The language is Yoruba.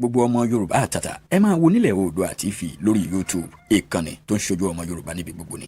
Gbogbo ọmọ Yorùbá àtàtà, ẹ máa wo Nílẹ̀ Oòduà TV lórí YouTube, ìkànnì tó ń ṣojú ọmọ Yorùbá níbi gbogbo ni.